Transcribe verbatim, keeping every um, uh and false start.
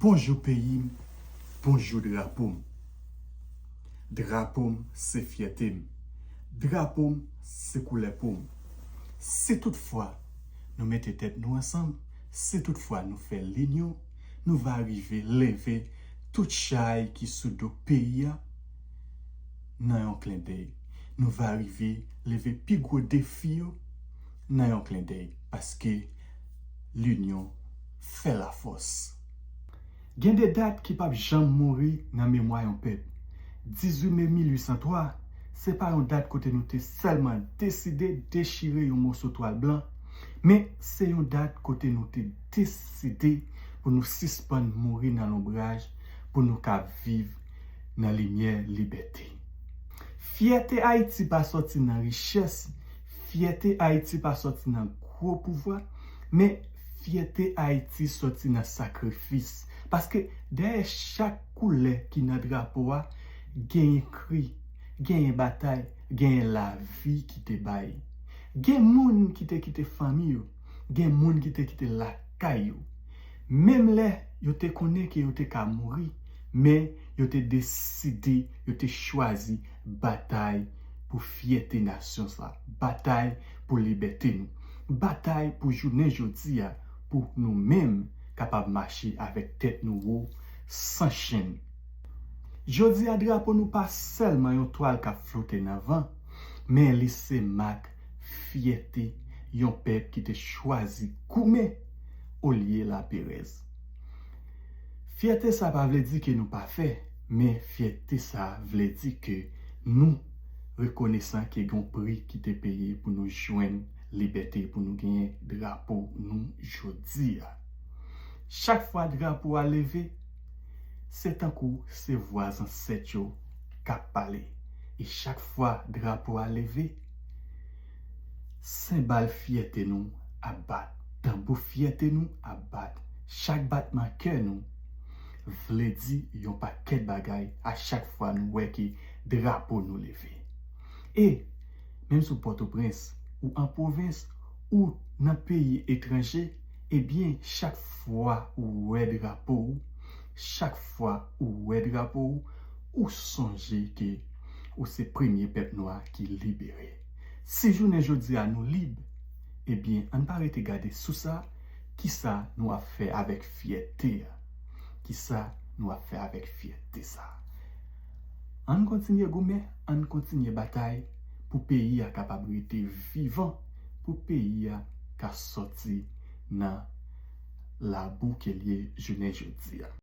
Bonjou peyi m, bonjou drapo m. Drapo m se fyète m. Drapo m se koulè po m. Si toutfwa nou mete tèt nou ansanm, si toutfwa nou fè linyon, nou va rive leve tout chay ki sou do peyi a nan yon klendèy. Nou va rive leve pi gwo defi yo nan yon klendèy, paske linyon fè lafòs. Gen de dat ki p ap janm mouri nan memwa yon pèp. Dizuit me mil uit san twa, se pa yon dat kote nou te sèlman deside dechire yon moso twal blan, men se yon dat kote nou te deside pou nou sispann mouri nan lonbraj, pou nou ka viv nan limyè libète. Fyète Ayiti pa sòti nan richès, fyète Ayiti pa sòti nan gwo pouvwa, men fyète Ayiti sòti nan sakrifis. Paske dèyè chak koulè ki nan drapo a, genyen kri, genyen batay, genyen lavi ki te bay. Gen moun ki te kite fanmi yo, gen moun ki te kite lakay yo. Menm lè yo te konnen ke yo te ka mouri, men yo te deside, yo te chwazi batay pou fyète nasyon sa, batay pou libète nou, batay pou jounen jodi a, pou nou menm kapab mache avèk tèt nou wo, san chenn. Jodi a, drapo nou pa sèlman yon twal k ap flote nan van, men li se mak fyète yon pèp ki te chwazi goumen olye laperèz. Fyète sa pa vle di ke nou pafè, men fyète sa vle di ke nou rekonesan ke gen yon pri ki te peye pou nou jwenn libète, pou nou genyen drapo nou jodi a. Chak fwa drapo a leve, se tankou se vwa zansèt yo k ap pale. E chak fwa drapo a leve, senbal fyète nou ap bat, tanbou fyète nou ap bat. Chak batman kè nou vle di yon pakèt bagay a chak fwa nou wè ke drapo nou leve. E menm si w Pòtoprens, ou an pwovens, ou nan peyi etranje, ebyen, chak fwa ou wè drapo w, chak fwa ou wè drapo w, ou sonje ke ou se premye pèp nwa ki libere. Si jounen jodi a nou lib, ebyen, ann pa rete gade sou sa, kisa nou ap fè avèk fyète a? Kisa nou ap fè avèk fyète sa? Ann kontinye goumen, ann kontinye batay pou peyi a kapab rete vivan, pou peyi a ka sòti nan labou ke l ye jounen jodi a.